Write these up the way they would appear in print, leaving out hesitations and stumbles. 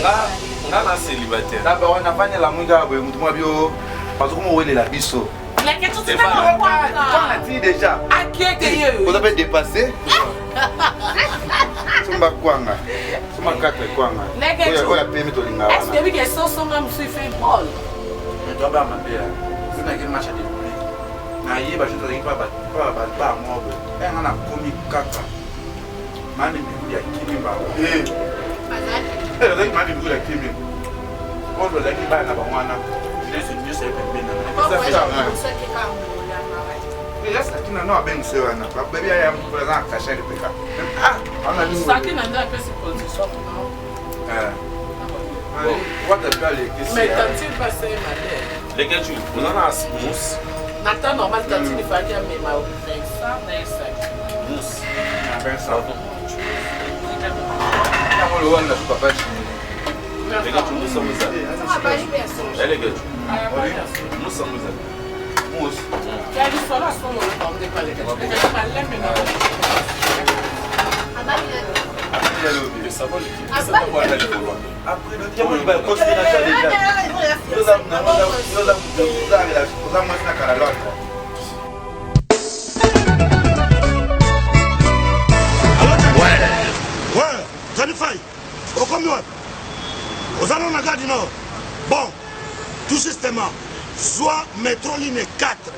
Nga nga na célibataire. Na ba wana fanya la mwinga boye mutu mwa bio bazokoma welela biso. Ti déjà. Oza mpe dépassé. Somba kwanga. Somba 4 kwanga. Oyo oyo apemi tolinga wana. Est-ce que soso nga musu fait bol? Mais toi ba mabe ya. Zina ke match de poulet. Na ye ba jour tozalaki pa ba pa ba ba moko boye. Eh nga na komi kaka. Mami mikudu ya kimi bango. Eh. Eh azalaki mami mikudu ya kimi. Oyo tozalaki bana na bango wana. Jeunesse nyonso ya pembeni na nga. Sakina no abengisi wana. Babebi ya mokolo aza na kasha lipeka. Ah, ana nini? Sakina nde apesi position kuna. Eh. Wata pe alekisi. Mais tantine pa se mabe. Leketchou, oza na mousse? Na temps normal tantine ifaki amema Vincent na esaki. Mousse. Vincent. Yango lowana na papa chini. Leketchou, mousse yango ezali. Leketchou. Mousse yango ezali. Mousse. Oza mwasi na kala l'autre. Ouais, Johnny Fay, okomi wapi? Oza nano na gare du Nord? Bon, tout justement, zwa metro ligne 4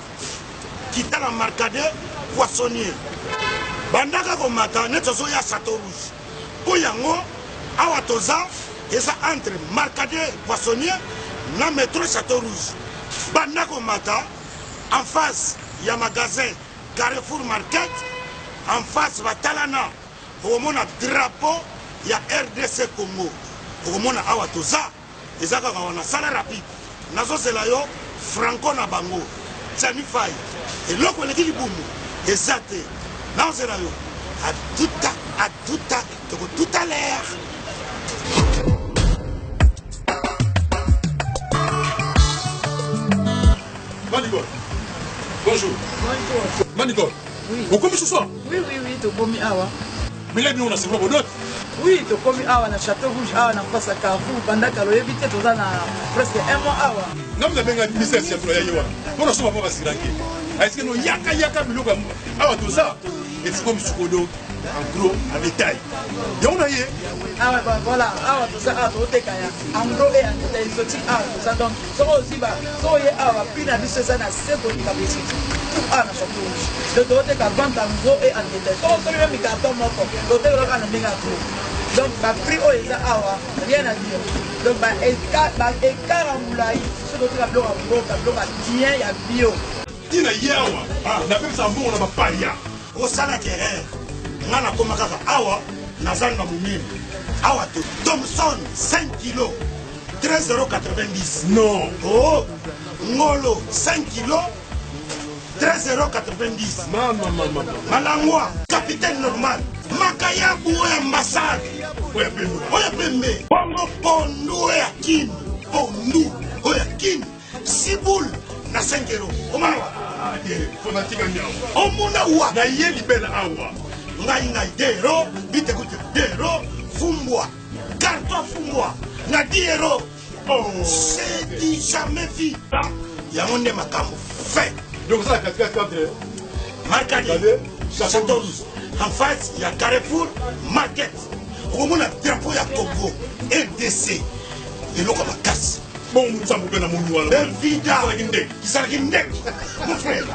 kita na Marcadet Poissonnier, bandaka komata neti ozoya Chateau Rouge. Mpo yango awa toza eza entre Marcadet Poissonnier na metro Chateau Rouge. Banda komata en face ya magasin Carrefour Market, en face batalana okomona drapeau ya rdc Congo, okomona awa toza eza kaka wana. Sala rapide, nazozela yo franco na bango Gianni Fay, eloko eleki libumu eza te, nazozela yo atuta atuta toko tout à l'heure. Manicole. Bonjour. Bonjour. Manicole. Oui. Okomi ce soir? Oui, oui, oui, tokomi awa. Mais là, on a seulement bonheur. Oui, tokomi awa na Château Rouge awa na face ya Carrefour banda kala oyebi te toza na presque un mois awa. Nga mna benga ministère ya ya yewa. Pona soma pa basiranke. Est-ce que no yaka yaka biloko awa toza et comme sikodo en gros en détail. Yango na ye. Awa voilà, awa toza awa toteka ya en gros et en détail exotique awa toza donc soki ozwi ba soki oye awa prix na biso eza na se koleka ba exotique tout awa na Château Rouge. Donc toteka vente en gros et en détail. Soki osombi meme carton moko toteka kaka na ndenge ya gros. Donc ba prix oyo eza awa rien à dire. Donc ba écart ba écart ya molayi soki toteka biloko ya mboka biloko ya bien ya bio. Tina ye awa napekisa mbongo na bapaya. Osalaki erreur nga nakoma kaka awa na zando ya monene awa te Thomson 5 kilo 13,90 non oh ngolo 5 kilo 13,90 mama mama malangwa capitaine normal makayabu oyo ambassade oyo pembe oyo pembe bongo pondu oyo ya kin pondu oyo ya kin Siboule na 5 euros. Omona wa? Fanatique nyao. Omona wa? Na ye libela awa. Ngai ngai 2 euros, bite kute 2 euros, fumbwa. Carton fumbwa na 10 euros. Oh. C'est du jamais vu. Yango nde makambo fait. Donc ça la katikati entre Marcadier, Château Rouge, en face ya Carrefour Market. Okomona drapeau ya Congo RDC. Eloko makasi. Bongo nzambe mpe namoni wana. Bevida. Ezalaki ndenge. Ezalaki ndenge. Mon frère.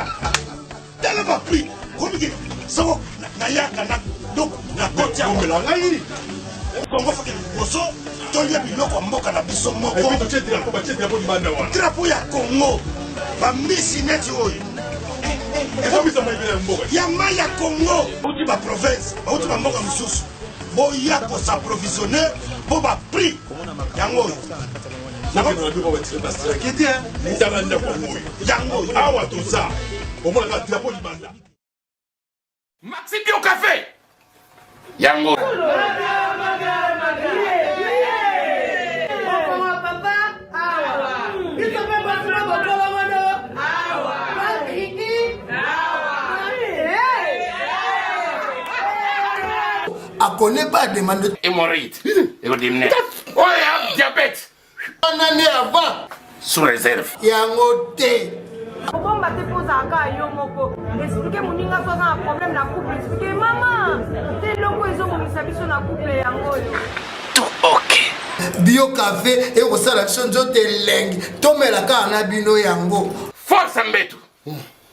Tala ba prix. Komiki soko nayaka na donc na koti awa. Omela ngai. Congo foke liboso tolia biloko ya mboka na biso moko. Et puis totie drapeau, batie drapeau libanda wana. Drapeau ya Congo. Bambisi neti oyo. Ekomisa mai ya mboka. Ya mai ya Congo. Bauti ba province, bauti ba mboka mosusu. Boya ko s'approvisionner po ba prix yango oyo. Tala ndako yango oyo. Yango oyo. Awa toza. Omonaka drapeau libanda. Maxi Bio Café. Yango. Akone pas demande. Hémorroïde. Hémorroïde. Oya. Diabète. Wana nde avant. Sous réserve. Yango te. Kobomba te mpo ozalaka kaka yo moko. Expliquer moninga so aza na problème na couple, expliquer mama te eloko ezobomisa biso na couple yango oyo. Tout ok. Bio cafe ekosala biso nzoto elengi, tomela kaka na bino yango. Force mbetu.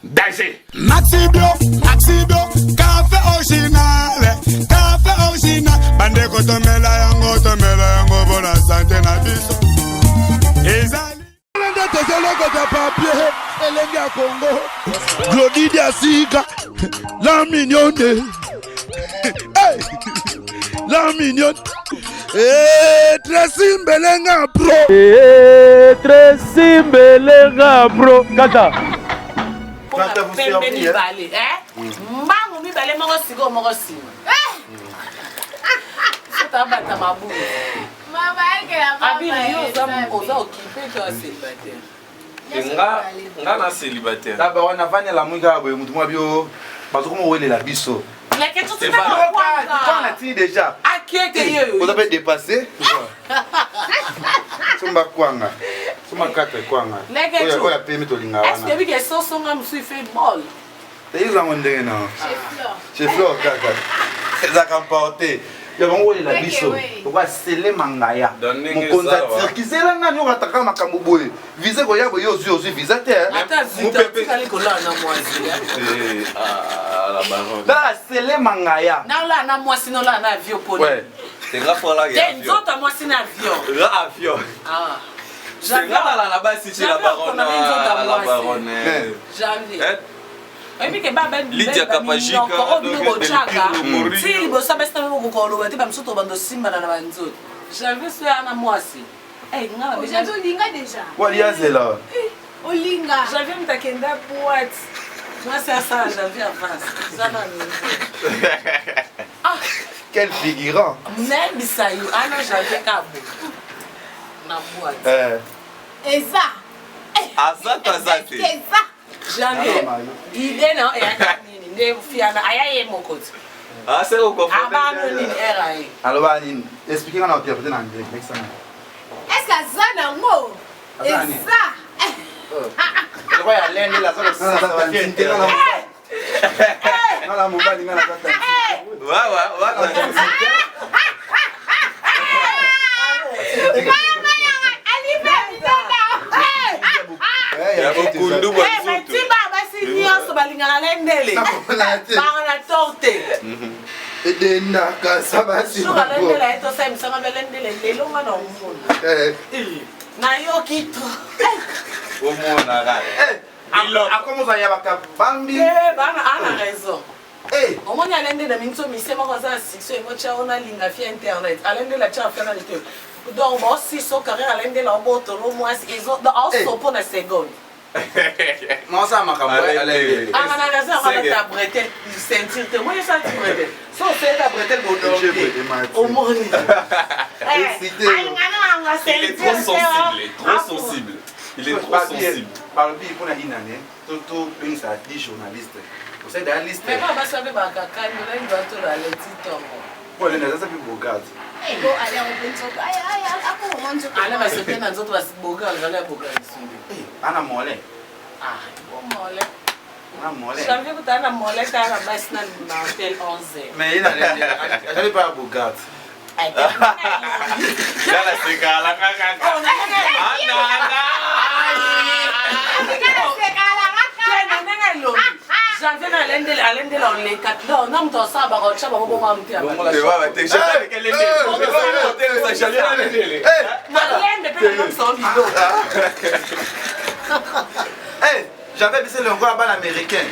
Danger. Maxi bio, Maxi bio, café original, café original. Bandeko tomela yango, tomela yango bona sante na biso. Ezali nde tozolokota papier elenge ya Congo. Glody Diasika, la mignonne. Hey, la mignonne. Hey, Tracy Mbelenga pro. Hey, Tracy Mbelenga pro. Kata. Pembe mibale, eh? Mbangu mibale moko sikoyo moko nsima. Sotabata mabulu. Abiri yo oza okipe to célibataire? Nga nga na célibataire. Na ba wana vanya la mwika boye mutu mwa bio bazoko mo welela biso. La ti déjà. Akete yo. Oza pe dépassé. Somba kwanga. Somba 4 kwanga. Oyo oyo pemi tolinga wana. Est-ce que bike soso nga musu fait bol? Eyeza ngo ndenge na. Chez Flore kaka. Ezaka emporté. Ya bango welela biso. Lokola sele mangaya. Mokonzi ya Turquie zela nani oyo ataka makambo boye. Visa koya boye ozwi ozwi visa te. Ata zita tikali kolala na mwasi. Tala sele mangaya. Nalala na mwasi nolala na avion poni. Te nzoto ya mwasi na avion. Nga avion. Ah. Nga nalala na basi ti la baronne. La baronne. Janvier. Oyebi ke ba Lydia Kapajika, oyo bino botyaka Delpino ti liboso abesi na bino kokoloba te bamisu to bando osimbana na banzoto. Janvier so ya na mwasi. Eh, nga na Janvier olinga déjà. Wali azela. Olinga. Janvier moto akenda boîte. Mwasi asala Janvier avance. Eza na nini? Quel figurant. Nayebisa yo ana Janvier kabo na boîte. Eh. Eza. Aza to aza te. Eza. Janvier idée na eyaka nini nde fiana aya ye moko te. Ah, c'est au Abano nini era ye. Aloba nini? Expliquer nga na interpréter na anglais. Lekisa nga. Est-ce que aza nango? Aza nini? Eza. Eloko ya lende la zolo sasa nga na mobali nga na tata. Wa wa wa. Mama yanga alipe bitanda. Ya bokundu bwa Eh, mais timba basi nyonso balingaka lendele. Banga na torte. Edendaka sabasi. Jour alendele aye tosala misanga mpe lendele lelo nga na omona. Nayoki to. Omona kaka. Akomoza ya bakabambi. Eh, bana ana raison. Omoni alendele minso mise moko aza na succès yango tia ona alinga fia internet alendele atia afia na litoyi donc baosiso carrière alendele aobotolo mwasi ezo donc aosopo na seconde. Maosala makambo alendele. Anga na raison yango alata bretelle ceinture te omoni esa ti bretelle so oseleka bretelle bodonke omoni. Il est trop sensible, il est trop sensible. Il est trop sensible. Balobi mpona inane tobengisa 10 journaliste osali daya liste. Mais ba basi babe bakakani olangi bato baleti ntongo. Po alende aza mpe bogard. Ale basote na nzoto boga azali ya boga lisusu. Ana mole. Ah, bo mole. Ana mole. Janvier kutana na mole tala na basi na na hotel 11. Mais ye azali mpe ya bogard. Yala sekala kaka. Janvier na alendele alendele oleka donc na moto asala bakotya bango bongo ya moto ya malembe mpe nanomisa o biloko. J'avais biso elongo ya bana américain.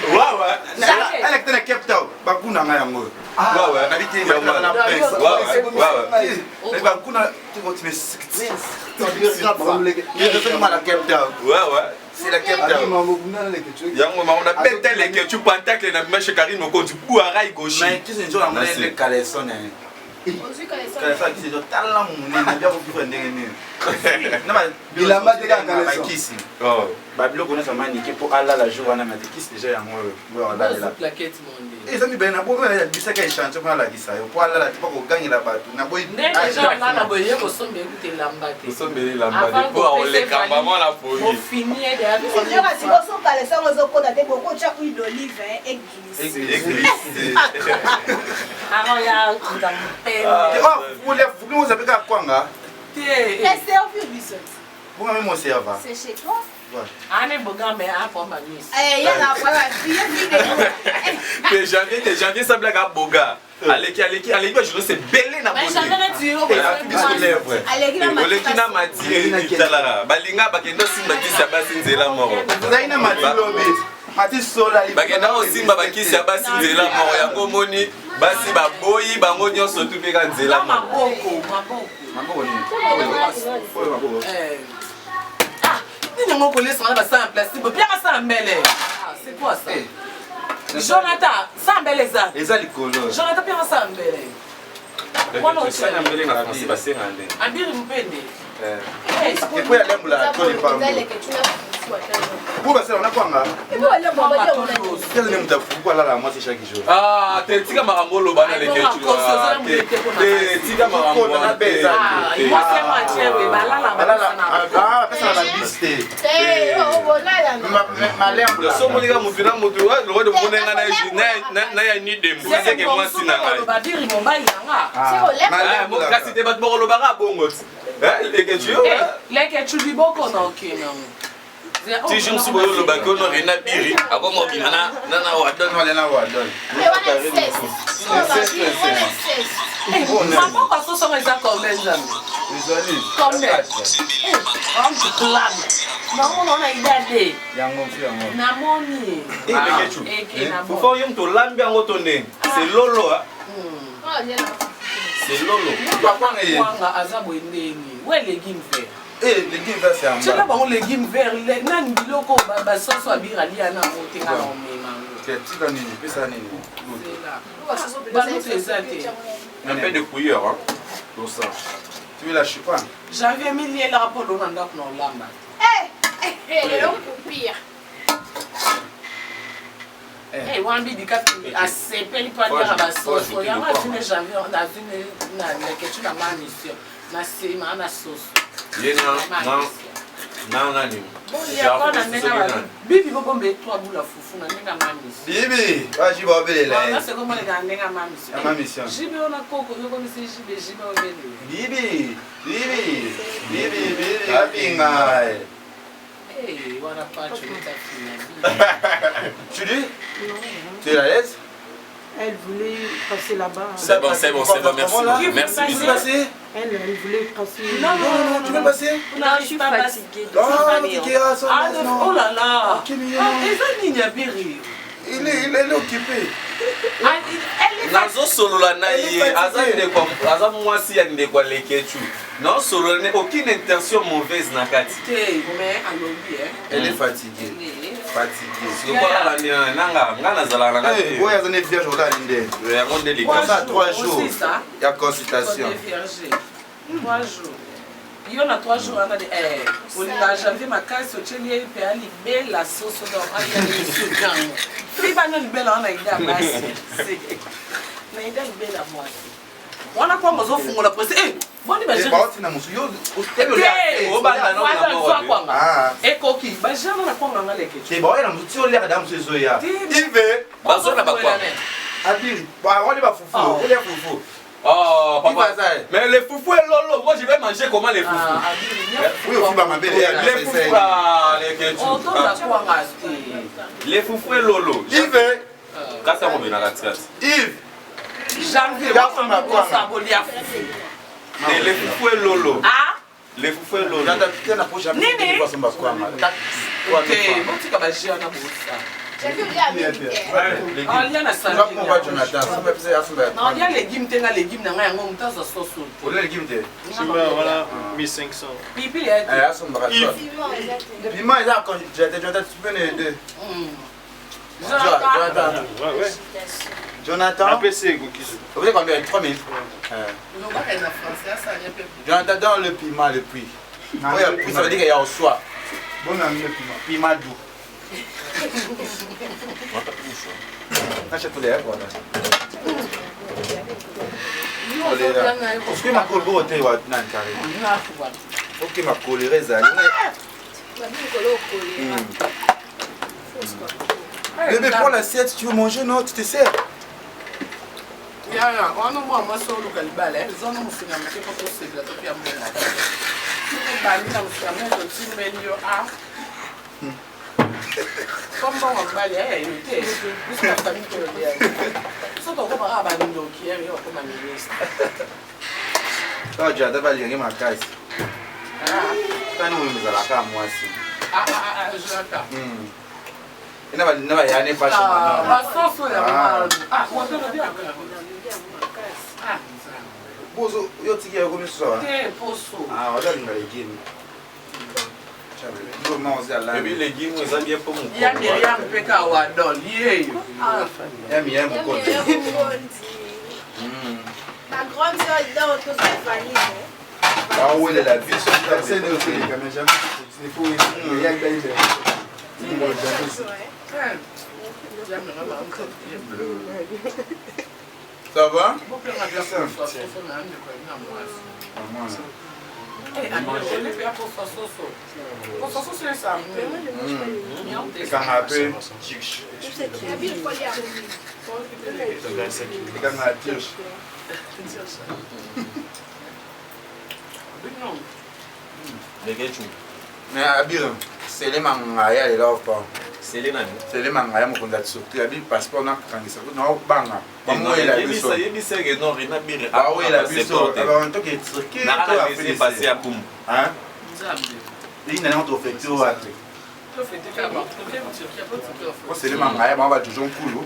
Alekte na Cape Town bakuna nga yango. Nabi te na prince. Bakuna na Cape Town. C'est la Cape Town. Yango ma on a bete leke tu pentacle na meshe Karine Mokonzi buara goshi. Mais tu sais nzola mona nde caleçon na ye. Caleçon kisi nzo tala munene bia ko vivre ndenge nini. Bilamba te kaka caleçon. Bakisi. Babiloko nyonso manike mpo alala jour wana mate kisi deja yango oyo alalela. Eza mibale na boyi bisaka echantillon mpo nalakisa yo mpo alala te mpo kogangela bato na boyi. Nde deja olala boye ye kosomba ekuta elamba te. Kosomba elamba te mpo akoleka mama na pongi. Ofini ye deja. Yoka sikoyo so caleçon yango ezokota te bokotya huile d'olive eglisse. Eglisse. Awa ya mpembe. Fufu ozape kaka kwanga. Te. Servir biso. Bonga meme oserva. C'est chez toi. Ane boga mais a pour ma miss. Eh ya la pour la fille Te janvier te janvier sablaka boga. Aleki aleki aleki ba journaliste ebele na oleki na mati talaka balinga bakenda osimba kisi ya basi nzela moko bakenda kosimba bakisi ya basi nzela moko yango omoni basi baboyi bango nyonso tu mpe ka nzela moko nini yango kolesa wana basala plastique bopiaka sala mbele c'est quoi ça Jonathan, sambele eza. Eza likolo. Jonathan piaka sambele. Wana otia mbele na français basenga nde. Abiri mpende. Epo ya lembola to lipambo. Po basala na kwanga. Tele ne muta fuku alala mwasi chaque jour. Ah, te tika makambo oloba na leke tu. Te tika makambo wana te. Mwasi ya mwachewe balala balala. Ah, pesa na bis te. Malembola. Somonika mutu na mutu lokola omona nga na ya ni dembo seke mwasi na ngai. Babiri mobali na nga. Kasi te bato bakolobaka bongo ti. Leke tu. Leke tu liboko na okende yango. Ti jour mosusu boyo olobaki ono rena biri akoma obima na na wadon. Na wadon. Maboko asosongo eza combien nzambe? Ezali. Combien? Club. Namona wana idea te. Yango mpe yango. Namoni. Fufu yo moto olambi yango to ndenge. C'est lolo. C'est lolo. Kwanga aza boye ndenge. We légume vert. Eh, légume vert c'est en Tiela bango légume vert nani biloko basoso abira lia na yango te nga na omema yango. Tika nini, pesa nini. Balutu eza te. Un peu de cuillère, hein. Pour ça. Tu veux la chupin? Janvier milielaka mpo lona ndako na olamba. Lelo pire. Wana bidika asepeli mpo aliaka basoso yango azwi ne janvier nazwi na leketu na ma mission na nsima na soso ye na nani bibi bobomba etwa bula fufu na ndenge ya mamisi bibi baji baobelela nasekomoneka na ndenge ya mamisi jibe ona koko yokomisi jibe jibe obelela bibi bibi bibi bibi abinga wana pacho Tu dis Tu es à l'aise? Elle voulait passer là-bas. C'est bon, c'est bon, c'est bon, merci. Merci, bisous. Passer Elle, elle voulait passer. Non, non, non, tu veux passer? Non, je suis fatiguée. Ah, oh là là. Eza nini abiri? Il est, il est occupé. nazosolola na ye aza ndeko aza mwasi ya ndeko ya lekechu naosolola ne aucune intention mauvaise na kati te mais alobi elle est fatiguée fatiguée lokola nanga nga nazalaka na oyo aza ne vierge olali nde yango nde likosa 3 jours ya consultation 3 jours yo na 3 jours wana de olinga janvier makasi otyeli ye mpe alibela soso donc alialisukango fi bana libela wana ida basi na ida libela mwasi wana kwanga ozofungola prese boni bajekwanga ekoki bajana na kwanga nga leke baoya na mosu ti oliaka da mosu ezoya ive bazona bakwanga abiri wali bafufu olia fufu Oh, papa. Mais les foufous et lolo, moi je vais manger comment les foufous? Ah, oui, au ma belle. Les foufous, ah, les ketchup. Les foufous et lolo. Yves. Kata mo bina katikati. Yves. Janvier, Les foufous et lolo. Ah? Les foufous et lolo. Nini? Ok, botika ba jana bosa. Alia na sanalia légume te nga légume na ngai yango moto azwa soso te voilà 1500 pilipili piment eza Jonathan tu peux les deux Jonathan Jonathan APC ekoki Vous avez combien 3000 Jonathan dans le piment le prix. Oyo ya ça veut dire que ya oswa. Piment doux. Osoki makolo boko te wa nani kare. Ok makolera ezali. Bébé, prends l'assiette, tu veux manger, non Tu te sers Yaya, wana mwa mwasi oluka libala, eza na mosuni ya moke mpo tosepela topia mbongo. Obandi na mosuni ya moke totimbeli yo a po mbongo mobali ya yo te biso na famille tolobi yango so tokoma kaka bandoki ya yo okoma ministre. Awa jada balingi makasi. Tani oyo ezalaka mwasi. Ah ah ah, Jonathan. Ina ba na ba yane fashion. Basoso ya ah, ah. Bozo yo tiki ya komi soa. Te poso. Ah, oza linga legume. Ebi legume eza bien mpo mokolo. Ya Miriam mpe ka wadol yeyo. Ya Miriam mokonzi. Ma grande sœur donc toza valide. Bawelela biso. Ça va? Ekanga mpe ekanga tirche. Lekechu. Mais Abir, sele mangaya lelo pa. Sele nani? Sele mangaya mokonzi ya Turquie, abi passeport na kangisa na obanga. Bamoyela biso. Yebisa ke non Rena Bire. Baoyela biso. Ba toke Turquie to Afrique passé ya kumu. Hein? Ina na to fête wapi? Po sele mangaya ba ba jojo nkulu.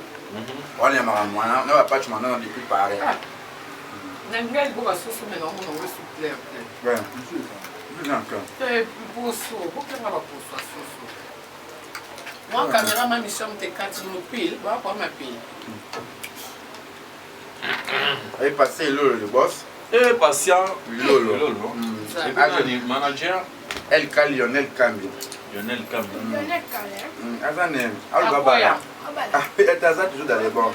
Wana makambo wana na ba patch mana depuis pareil. Na ngai liboka soso me naomona ngo esu clair te. Te poso, bokenga baposo ya soso. Mwa caméra ma mission te kati mopile, bakwa mapile. Allez passer Lolo le boss. Eh patient Lolo. Lolo. Mm. Manager LK Lionel Kambi. Lionel Kambi. Lionel Kambi. Aza ne aluka bala. Ah, aza toujours dans les bons.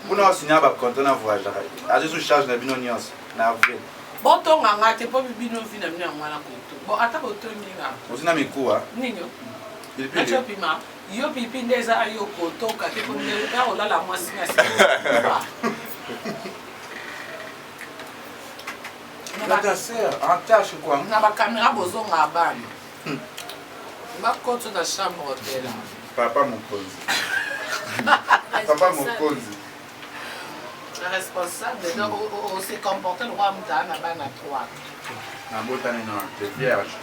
Kuna osinya ba contrat na voyage. Aza sous charge na bino nyonso na avril. Botonga nga te mpo bino vi na bino yango wana koto. Bon ata botongi nga. Ozina mikuwa. Nini? Nacho pima. Yo pipi nde eza yo kotoka te mpo nde oya kolala mwasi na Ta sœur, en tâche quoi. Na bakamera bozonga bana. Bakoti na chambre hotel. Papa mokonzi. Papa mokonzi. Responsable, donc on s'est comporté le roi Mouta na bana 3. Nabotani na te vierge.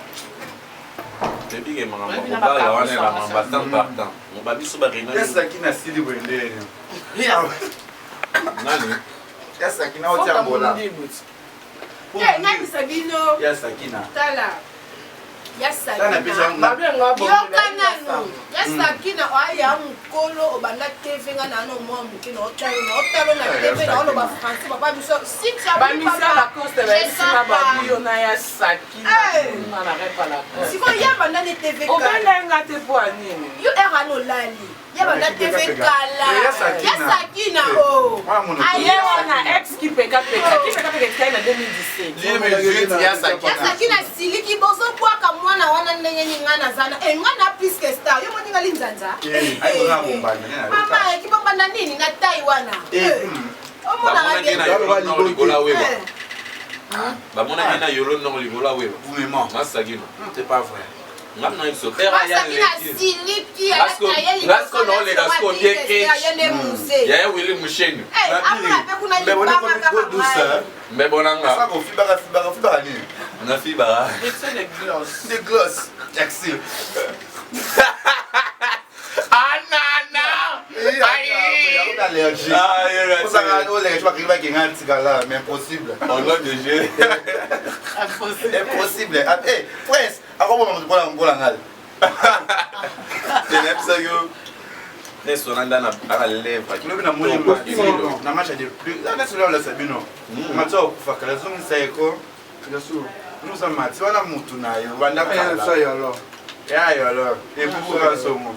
Tebike makambo kobala wana elama ba temps par temps. Ba biso ba rena. Yasaki na sili boye ndeni. Nani? Yasaki na otia mbola. Eh, nayebisa bino. Yasaki na. Tala. Ya Sakina. Yoka nanu. Ya Sakina oya mukolo obanda TV nga na no mwa muke na otalo na otalo na TV na oloba français papa biso si tu as Bamisia Lacoste bayebisina babiyo na ya Sakina kuna na repa Lacoste. Sikoyo ya banda ne TV kala. Obenda nga te po ya nini? Yo era no lali. Ya banda TV kala. Ya Sakina o. Ye wana ex kipekapeka kipekapeka etikali na 2017. Ya Sakina. Ya Sakina siliki bozobwaka mwana wana ndenge nini ngai naza na eh, ngai na plus que star yo moni ngai linzanza mama kibombanda nini na tai wana omonaka bien bamonaki na yolo nongo likolo ya weba vraiment masakino c'est pas vrai ngam na biso masakina siliki ngasko naoleka siko bien ke yaya wili musheni amona mpe kuna libama kaka ngai mbebonanga ofibaka fibaka fibaka nini nafibaka de gloss jackson anana allergie osaka oleka bakenga tikala mais impossible au nom de Dieu impossible eh prince akoboma moto mpona mpola ngai nayebisaki yo nesona nda na lèvre lobi namoni na match de plus nesi olasa bino match akufaka nazongisa eko Musa mati wana mutu na yo banda kala. Ya yolo. Ebuka somo.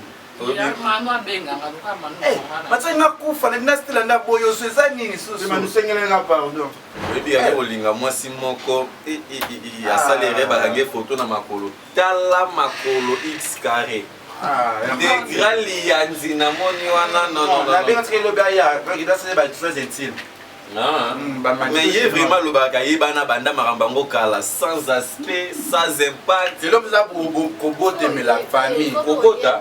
Mataki nga kufa na bina stela nda boyo so eza nini susu. Manusengelela nga pardon. Oyebi yango kolinga mwasi moko asali erreur bakangi foto na makolo tala makolo x carré. De grand liyanzi namoni wana non non non. Nabenga tika elobi aya donc eza sele ba très intime. Ah. Mais ye vraiment alobaka ye bana banda makambo yango kala sans aspect sans impact. Eloko eza kobotemela famille. Kobota.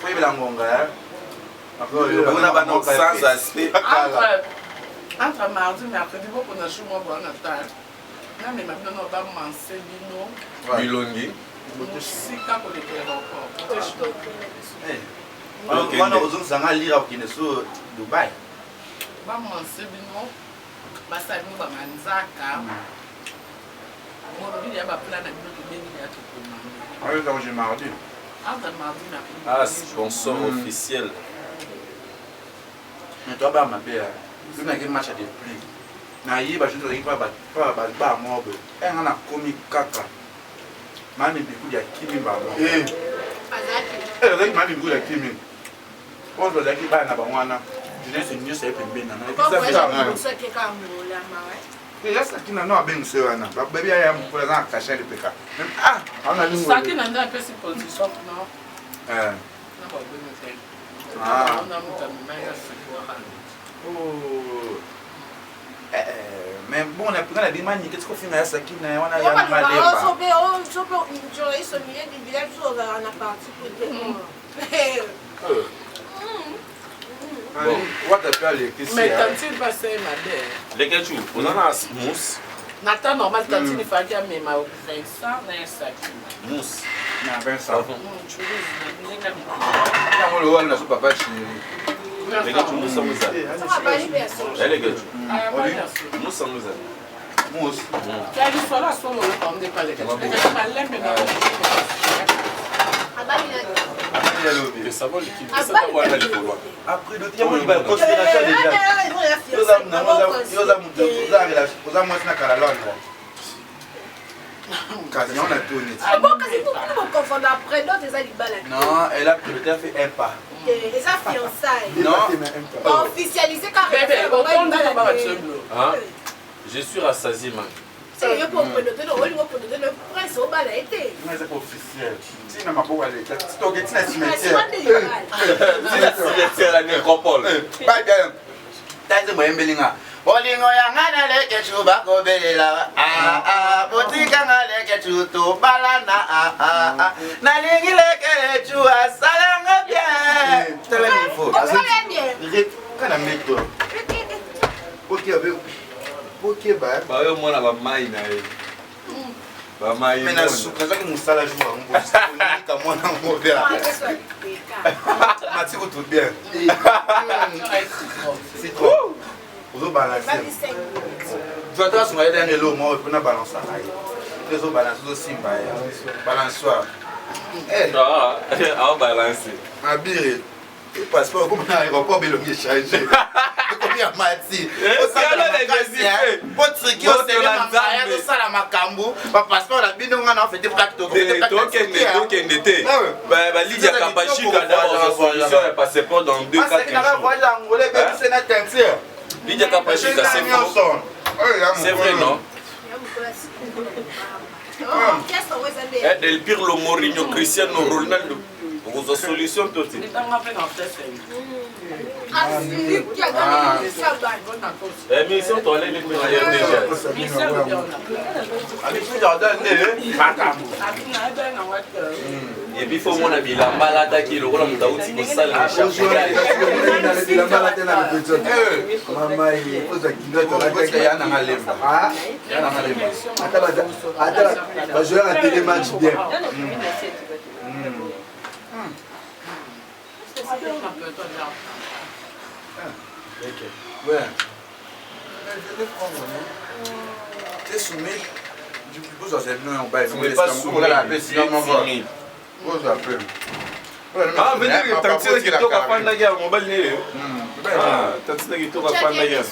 Koyebela ngonga. Bona bana sans aspect. Entre mardi mercredi bokona jour moko wana ta namema bino na bamanse bino bilongi mosika koleka aéroport. Wana ozongisa nga lira kokende so Dubai. Bamanse bino basala bino bamanzaka molobi ya baplan na bino tobengi ya tokoma mardi. Entre mardi mercredi. Ah, sponsor officiel. Mais toi ba mabe ya. Tuna ke match de pluie. Na yeba je tozalaki pa ba ba mobe. Eh nga na komi kaka. Mami biku ya kimi ba mo. Eh. Eh azalaki mami biku ya kimi. Oyo tozalaki bana na bango wana. Jeunesse nyonso ye pembeni na nga. Ya Sakina no abengisa ye wana. Babebi ya mokolo aza na cachet lipeka. Ah, ana lingo. Sakina nde apesi position kuna. Eh. Na babengi te. Ah. Na moto amema ya Sephora. Oh. Eh, mais bon, na pena na bima ni qu'est-ce qu'on fait na Sakina wana ya malemba. Bon. What a alekisi. Mais tantine passer mabe. Leketchou, oza na mousse. Na temps normal tantine ifaki amema Vincent na ye Sakina. Mousse. Na Vincent. Ndenge Yango lo wana so papa chéri. Leketchou mousse yango ezali. Leketchou. Mousse yango ezali. Mousse. Ya lisolo asolo oyoka nde pa Leketchou. Leketchou malembe na Considération déjà. Oza mwasi na kala Londres. Kasi yango na toni. Non, elle a peut-être fait un pas. Eza fiançailles. Non. Officialisé Hein? Je suis rassasié, man. Yo mpo opredote olingo opredote no prince obala ye te. Eza officiel. Tina maboko ya leta. Toke tina cimetière. Tina cimetière la nécropole. Bye bien. Tanze moyembeli nga. Bolingo ya nga na Leketchou bakobelela botika nga Leketchou tobalana nalingi Leketchou asalanga bien. Tala niveau. Kana mbeto. Okeba. Bayo mona ba mai na ye. Ba mai. Mais na suka azaki mosala jour yango. Onika mwana ngo bela. Mati kutu bien. Citron. Ozo balancer. Joata asunga ye dani eloko moko mpona balansaka ye. Nde ozo balancer ozosimba ye. Balançoire. Ao balancer. Mabire. Passeport okoma na aéroport belongi echange. Ekomi ya mati. Po triki osala makambo ba passeport na bino nga na fete Tokende te. Balidia Kapashika d'abord solution ya passeport dans 2 4 jours. Voyage Angola ebebise na teinture. Lidia Kapashika c'est faux. C'est vrai non? Del Pirlo, Mourinho, Cristiano Ronaldo. Okozwa solution to te. Mission toaleli kuna ya déjà. Et puis faut mona bilamba alataki lokola moto auti kosala Ata bajoueur ya tele match bien. Ouais. T'es soumis. Ah, veut dire que tantine kitoko afandaki ya mobali ne yo. Ah, tantine kitoko afandaki ya.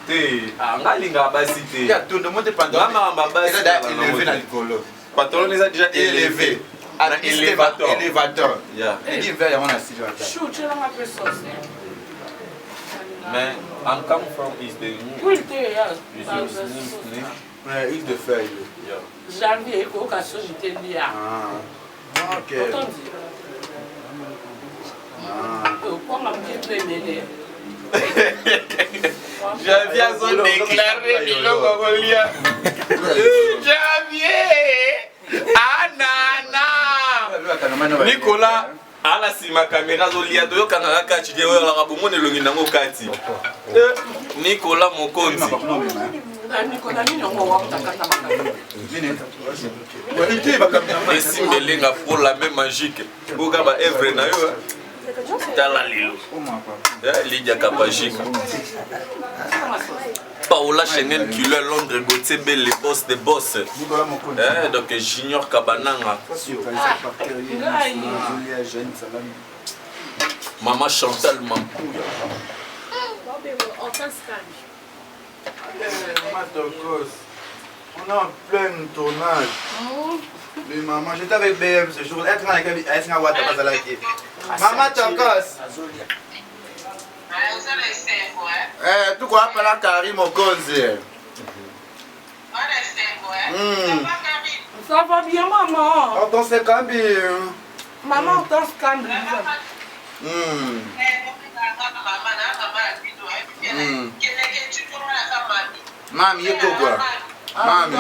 Te, ah, nga alingaka basi te. Ya tondo mo te pantalon. Nga makambo ya basi. Eza da élevé na likolo. Pantalon eza déjà élevé. Na élévateur. Élévateur. Yeah. Edi verre yango na sili wata. Chou, tielanga mpe sauce. Mais I'm come from is the new. Oui, te ya. Is the new. Ouais, huile de feuille. Yeah. Janvier ekoyoka soji te lia. Ah. Ok. Otondi. Okwanga moke mpe ebele. Javier azo déclaré biloko kolia. Javier! Anana! Nicolas ala nsima kamera azolia toyokangaka kati te oyo alaka bomona elongi nango kati Nicolas Mokonzi. Esimbelenga pour la main magique. Boka ba œuvre na yo. Tala lelo. Lydia Kapajik. Paola Chenel Kilo Londres Gauthier Bell le boss des boss. Eh, donc Junior Kabananga. Maman Chantal Mampouya. On est en plein tournage. Mais maman, j'étais avec BM ce jour. Elle Maman Tokos. Eh, tout quoi apela Karim Mokonzi. Ça va bien, maman. Hortense Kambi. Maman Hortense Kambi. Mami, ye koko. Mami.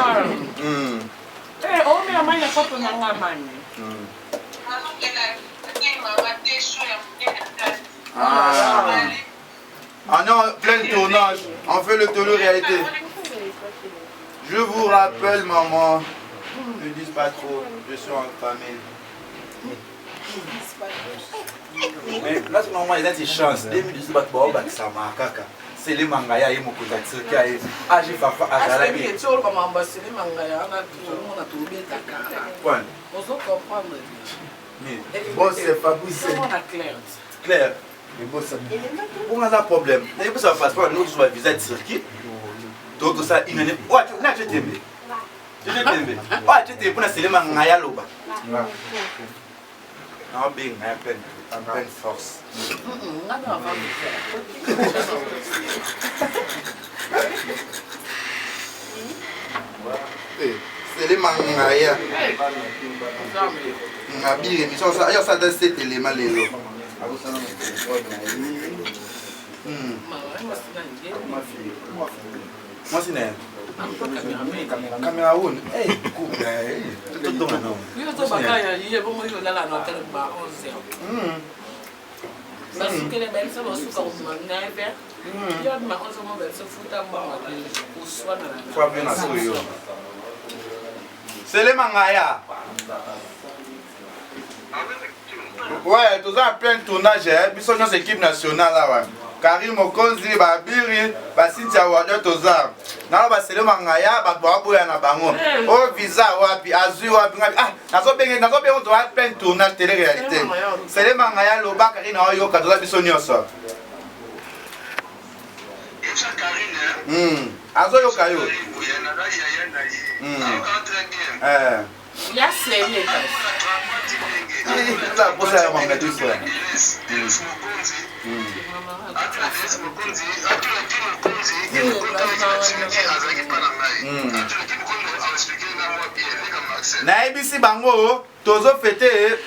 Eh, omela mai na kopo na nga mami. Ah. Ah non, plein tournage. On fait le tournage réalité. Je vous rappelle, maman. Ne dis pas trop, je suis en famille. Mais là, c'est normal, il y a des chances. 2018, bato baobakisama kaka. Sele Mangaya ye mokonzi ya Turquie aye age fafa azalaki. Ti oloba makambo ya Sele Mangaya wana tomona tobetaka. Ozo comprendre. Bon, c'est Fabrice. Omona clair. Claire. Bongo aza problème. Nayebisa ba passeport ndenge tozwa visa ya Turquie. Tokosala une année. Oyo na atie tembe. Atie tembe. Oyo atie tembe mpona Sele Mangaya aloba. Naobenga ya pleine en pleine force. Sele Mangaya. Ngabire émission ça yo ça cet élément lelo. Mwasi na ye. Cameroun, eh couple, eh todonga na. Yo to bakaya ye bongo yo lala na hotel ba 11h. Basukele bayebisa basuka kobima 9h. Yo abima 11h mo bayebisa futa mbongo oswana na. Fois bien na soyo. Sele Mangaya. Ouais, toza en plein tournage, eh. Biso nyonso équipe nationale awa. Karim Mokonzi, Babiri, ba Cynthia Wado toza. Nalo ba Sele Mangaya, bato baboya na bango. Oh visa wapi, azui wapi ngapi. Ah, nazo benge, nazo benge toza en plein tournage télé réalité. Sele Mangaya loba Karim na oyoka toza biso nyonso. Azoyoka yo. Eh. Ya sele kasi. Eza posa ya manga biso. Nayebisi bango tozo fete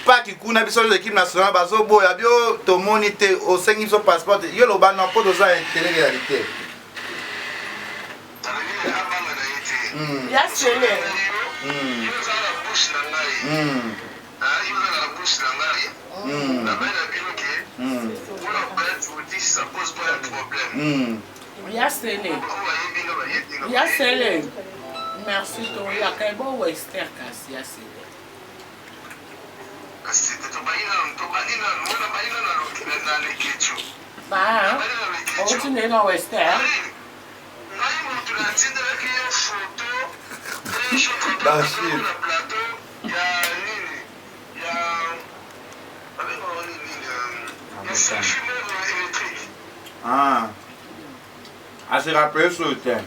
paki kuna biso nyonso équipe nationale bazoboya bio tomoni te osengi biso passeport yo loba na mpo toza tele réalité. Ya sele. Ya sele. Ya sele. Merci toyaka ebo wester kasi ya sele. Ba outi nde na wester. D'archive. Ah. Ase rappeler sur le terrain.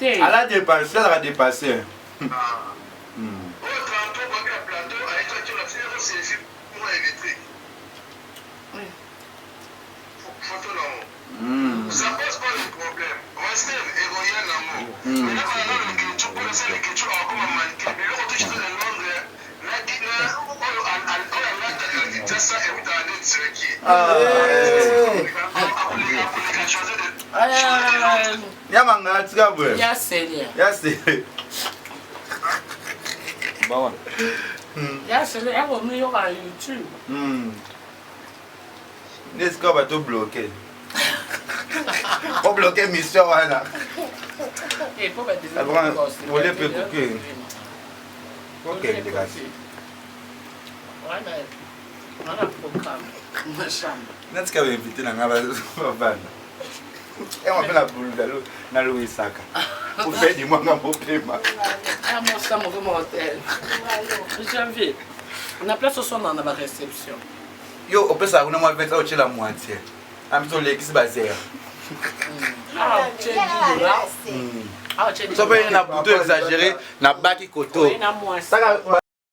Ala dépassé, ala dépassé. Yamanga tika boye. Ya sele. Ya sele. Bawa. Ya sele ya komi yoka YouTube. Nde esika bato bloke. Obloke mission wana. Ole mpe koke. Okende kasi. Natika bainvite na ngai bavanda. Yango mpe nalowisaka. Ofedi mwanga mopema. Janvier, na place oswana na bareception. Yo opesaka kuna mwa 20 otyela moitié. Ambiso olekisi bazere. So mpe na butu exagéré nabaki koto.